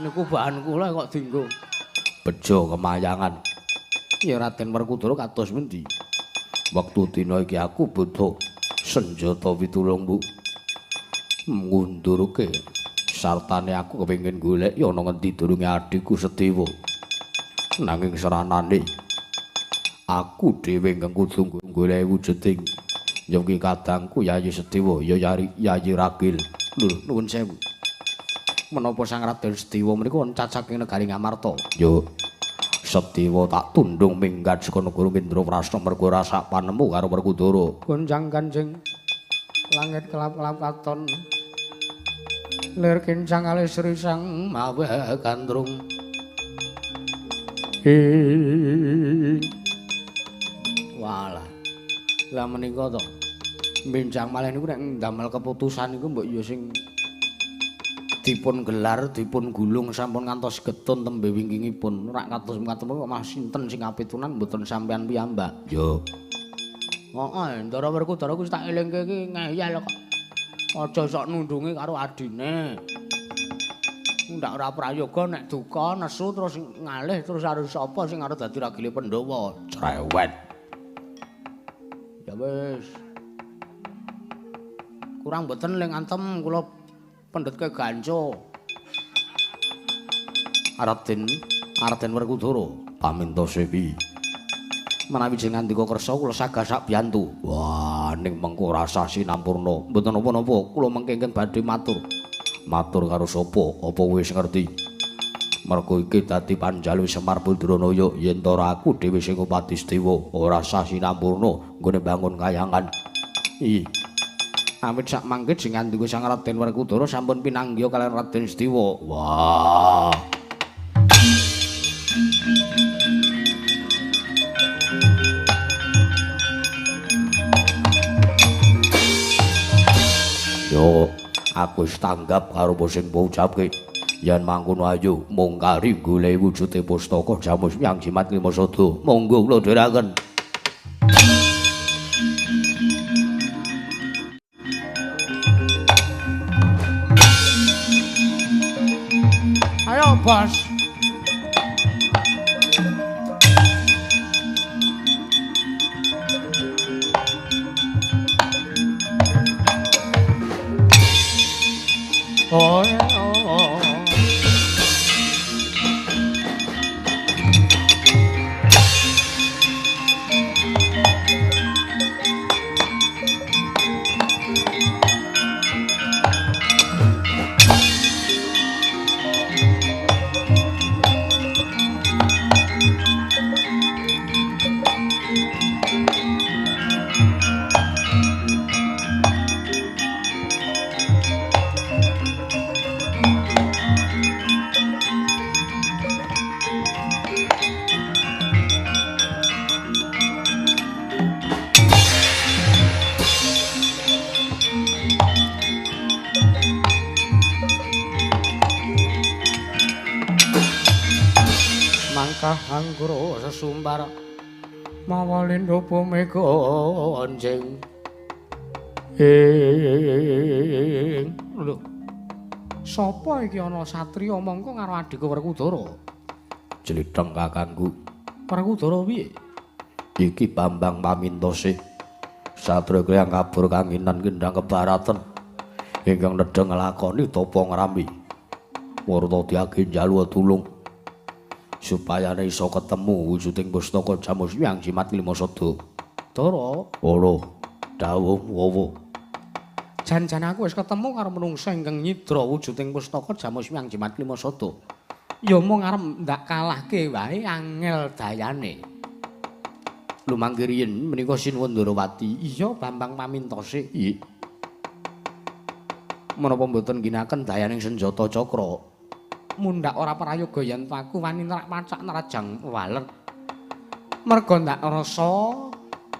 Niku bahan kula kok dienggo. Bejo kemayangan. Ya Raden Werkudara kados pundi? Wektu dina iki aku butuh senjata pitulungmu. Ngundurke sartane aku kepengin golek ya ana ngendi durunge adhiku Sedewa. Nanging seranane aku dhewe ingkang kudu golek wujuding yengki kadangku Yayi Sedewa ya Yayi Ragil. Lho nuwun sewu. Menapa Sang Raden Sedewa menika wonten cacaking negari Ngamarta? Yo Sedewa tak tundung minggat saka negara Indraprasta mergo ora sak panemu karo Werkudara. Gonjang kanjing langit kelap-kelap katon. Lir kincang alis risang mawe gandrung. Walah. Lah menika to. Benjang malih niku nek ndamel keputusan niku mbok ya sing dipun gelar, dipun gulung sampun ngantos getun tembe wingkingipun. Ora kados mekaten kok mah sinten sing kapitunan mboten sampean piyambak. Yo. Heeh, Ndara Werkudara kuwi tak elingke iki ngeyel kok. Aja sok nundungi karo adine. Ndak ora prayoga nek duka nesu terus ngalih terus harus sapa sing arep dadi ragile Pandhawa. Cerewet. Ya wis. Kurang mboten ling antem kula pendhetke ganco. Raden Werkudara pamintose piye? Menawi jenengan ndika kersa kula sagasak biyantu. Wah, ning mengko rasa sinampurna. Mboten napa-napa, kula mengke ingkang badhe matur. Matur karo sapa? Apa wis ngerti? Mergo iki dadi panjalu Semar Pundranaya yen ta ora aku dhewe sing ngupati Sedewa ora sah sinampurna nggone bangun kayangan. Ih. Awit sak mangke sing ngandika Sang Raden Werkudara sampun pinanggiha kaliyan Raden Sedewa. Wah. Yo, aku wis tanggap karo apa sing mbok ucapke. Yen mangkono ayo mung kari golek wujude pustaka Jamus Hyang Jimat Klimasada. Monggo kula dherekaken. Ayo, Bos. Oh, oh, oh. Anggro sesumbar mawa lindho bumi gonjing ing lho sapa iki ana satriya mongko karo adhiku Werkudara? Jlitheng kakangku. Werkudara piye? Iki Bambang Pamintose satriya kang kabur kanginan kendhang kebaratan ingkang nedheng nglakoni tapa ngrami murta diage njaluk tulung supaya iso ketemu wujuding pustaka Jamus Hyang Jimat Klimasada. Dara, ora dawuh wowo. Jan-jan aku wis ketemu karo menungsa ingkang nyidra wujuding pustaka Jamus Hyang Jimat Klimasada. Ya mung arep ndak kalahke wae angel dayane. Lho mangke riyin menika Sinuwun Ndarawati. Iya Bambang Pamintose. Iya. Menapa mboten ginaken dayaning senjata cakra? Mundhak ora prayoga yen aku wani nerak pacak nerajang waler. Merga ndak rasa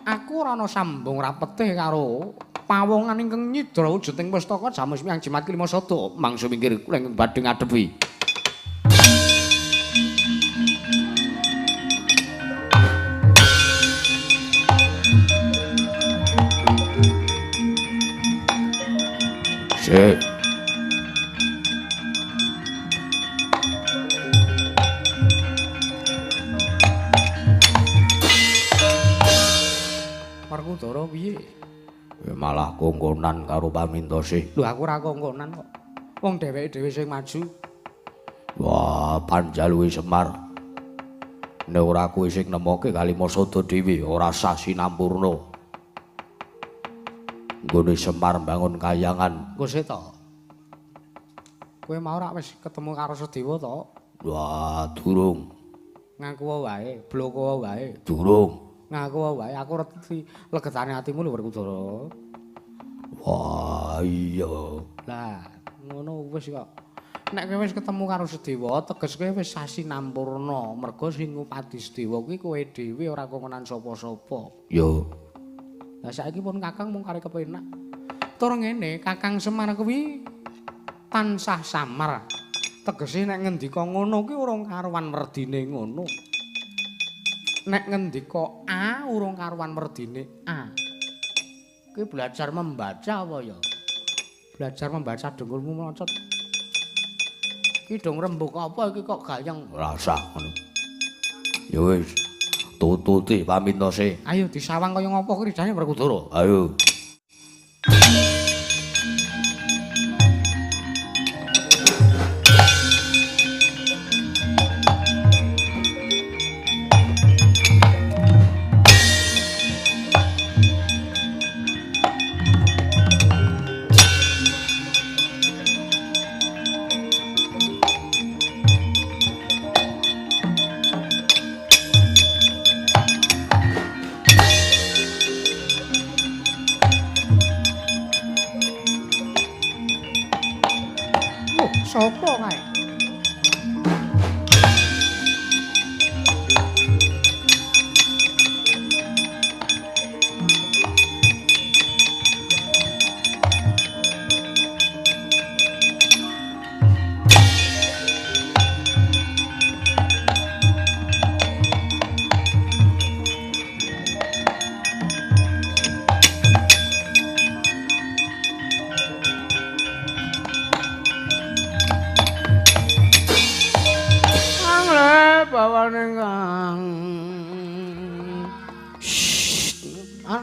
aku ora ana sambung rapete karo pawongan ingkang nyidra wujuding pustaka Jamus Hyang Jimat Klimasada. Mangsa minggir kula ingkang badhe ngadepi. Sik. Werkudara piye? Malah kongkonan karo Pamintose. Lho aku ora kongkonan kok. Wong dheweke dhewe sing maju. Wah, panjaluke Semar. Nek ora kowe sing nemoke Kalimasada dhewe ora sah sinampurna. Nggone Semar mbangun kayangan. Engko sik to. Kowe mau rak wis ketemu karo Sedewa to? Wah, durung. Ngaku wae, bloko wae. Durung. Ngaku wae, aku ngerti legetane atimu lho Werkudara. Wah, iya. Lah, ngono wis kok. Nek kowe wis ketemu karo Sedewa, teges kowe wis sasinampurna. Mergo sing ngupadi Sedewa kuwi kowe dhewe ora kongkonan sapa-sapa. Yo. Lah saiki pun Kakang mung kari kepenak. Tur ngene, Kakang Semar kuwi tansah samar. Tegese nek ngendika ngono kuwi urung karuan werdine ngono. Nek ngendika A urung karuan werdine A. Kuwi belajar membaca apa ya? Belajar membaca dengkulmu melocot. Iki dong rembug apa iki kok gayeng? Ora usah ngono. Ya wis, tututi pamintose. Ayo disawang kaya ngopo kridane Werkudara? Ayo. Sopo kae?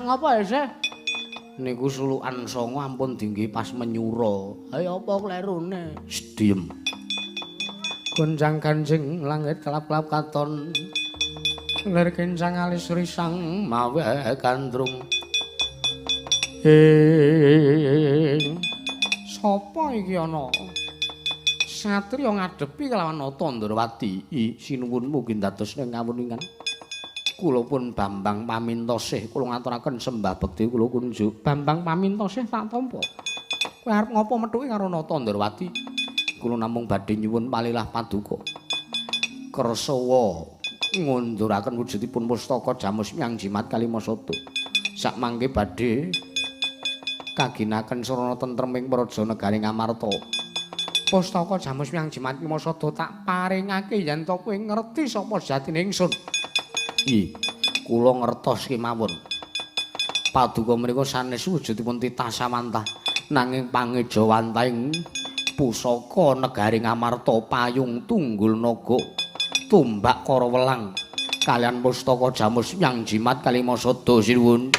Ngapa ya, niku sulukan songo ampun dinggi pas menyura. Ayo apa klerune? Diem. Gonjang ganjing langit kelap-kelap katon. Lir kencang alis risang mawe gandrung. Sapa iki ana? Satriya ngadepi kelawan Nata Ndrawati. Sinuwun mugi dados ngawuningan. Kula pun Bambang Pamintosih kula ngaturaken sembah bekti kula kunjuk. Bambang Pamintosih tak tampa. Kowe arep ngopo methuki karo Nata Ndrawati? Kula namung badhe nyuwun palilah paduka. Kersawa ngunduraken wujudipun pustaka Jamus Myang Jimat Kalimasada. Sakmangke badhe kaginaken sarana tentreming praja negari Ngamarta. Pustaka Jamus Myang Jimat Kalimasada tak paringake yen to kowe ngerti sapa sejatine ingsun. Kula ngertos kemawon. Paduka menika sanes wujudipun titah samantah nanging pangejawantahing pusaka negari Ngamarta payung tunggul naga tumbak kara welang kalian pustaka Jamus Myang Jimat Kalimasada sinuwun.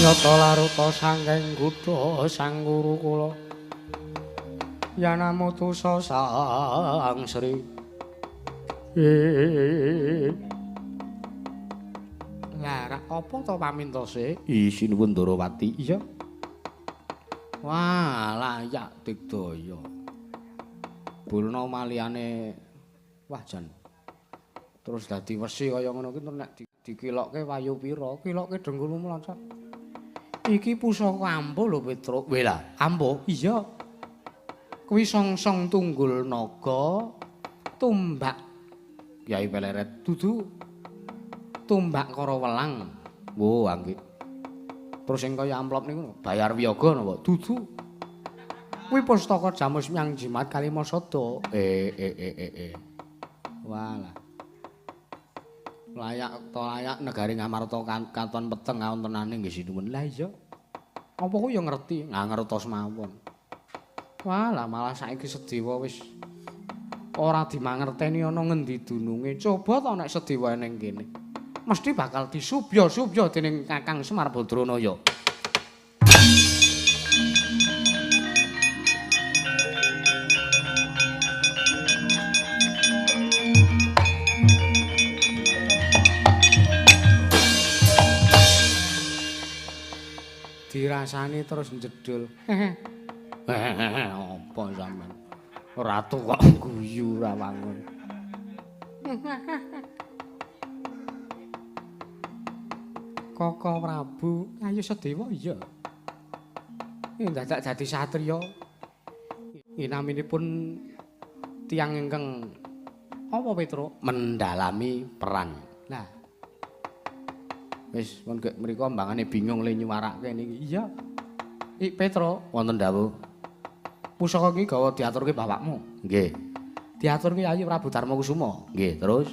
Yata laruta sangking kutha sang guru kula yanamutusa sang sri. Lah rak apa to pamintose? Sinuwun Ndrawati. Iya. Wah, layak digdaya. Bulna maliyane wah jan. Terus dadi wesi kaya ngono ki nek dikilokke wayu pira? Kilokke dengkulmu mloncat. Iki pusaka ampuh lho Petruk. Weh lah, ampuh? Iya. Kuwi songsong tunggul naga tumbak Kyai Peleret dudu tumbak kara welang. Wo, anggih. Terus sing kaya amplop niku bayar wiyaga napa? Dudu. Kuwi pustaka Jamus Myang Jimat Kalimasada. Walah. Layak to layak negari Ngamarta katon peteng kawontenane nggih sinuwun. Lah iya. Apa ku ya ngerti? Nggak ngertos mawon. Walah malah saiki Sedewa wis ora dimangerteni ana ngendi dununge. Coba to nek Sedewa ning kene. Mesti bakal disubya-subya dening Kakang Semar Badranaya. Dirasani terus njedul. Apa sampean? Ratu kok guyu ora wangun. Koko Prabu, ayo Sedewa iya. Iki dadak dadi satriya. Iki naminipun tiyang ingkang apa Petruk? Mendalami peran. Lah. Wis pun gek mriku mbangane bingung le nyuwarake niki. Iya. Ik Petruk wonten dawuh. Pusaka iki gawa diaturke bapakmu. Nggih. Diaturke Ayi Prabu Darma Kusuma. Nggih, terus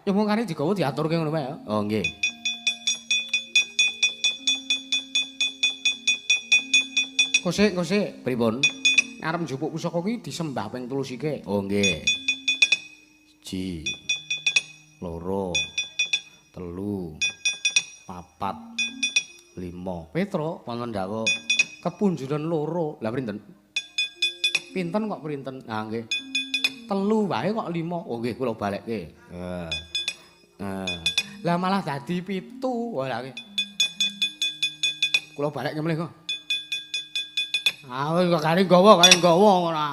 ya mung kare digawa diaturke ngono wae ya. Oh, nggih. Kosik, kosik. Pripun? Arep njupuk pusaka iki disembah ping 3 sike. Oh, nggih. 1 2 3 4 5. Petro wonten dawuh kepunjulan 2. Lah printen? Pinten kok printen? Ah nggih. 3 wae kok 5. Oh nggih kula balekke. Heeh. Lah malah dadi 7. Wah lah nggih. Kula balekke mlih kok. Ah wis kok kari nggawa ngono.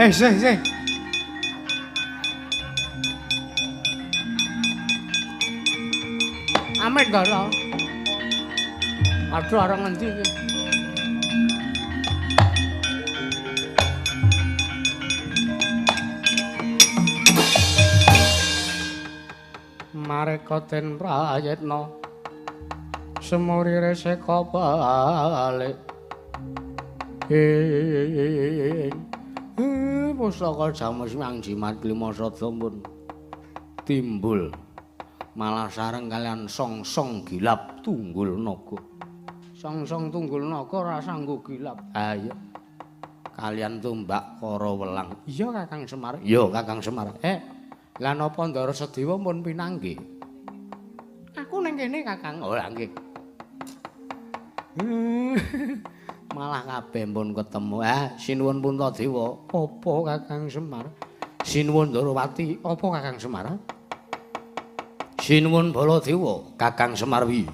Sih, sih. Amit Ndara. Aduh arep ngendi iki? Mareka den prayitna semuri reseka balik. Pusaka Jamus Mang Jimat Klima Sada pun timbul malah sareng kalian song-song gilap tunggul naga. Song-song tunggul naga ora sanggo gilap. Ha iya. Kalian tumbak kara welang. Iya Kakang Semar. Iya Kakang Semar. Lah napa Ndara Sedewa pun pinanggih? Aku ning kene Kakang. Oh nggih. Malah kabeh pun ketemu. Sinuwun Puntadewa. Apa Kakang Semar? Sinuwun Ndarawati. Apa Kakang Semar? Sinuwun Baladewa, Kakang Semarwi.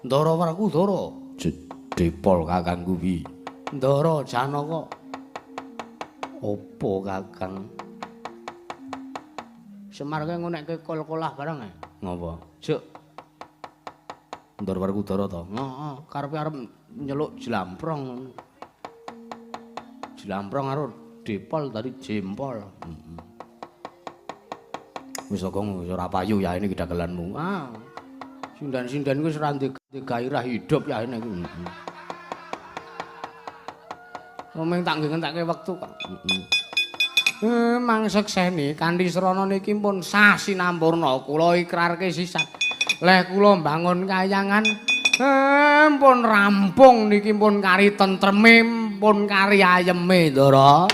Ndara Werkudara, Jedepol Kakang kuwi. Ndara Janaka. Apa Kakang? Semar kowe ngonekke kol-kolah bareng ae. Ngapa? Juk. Ndara Werkudara to? Heeh, karepe arep nyeluk jlamprong. Jlamprong karo depol tadi jempol. Heeh. Wis kok wis ora payu ya ini dagelanmu. Ah. Sindan-sindan wis ora ndek gairah hidup ya ini. Mung tak nggih ngentake wektu kok. Heeh. Mang sekseni kanthi srana niki pun sah sinampurna kula ikrarke sisan. Leh kula mbangun kayangan pun rampung niki pun kari tentreme pun kari ayeme Ndara.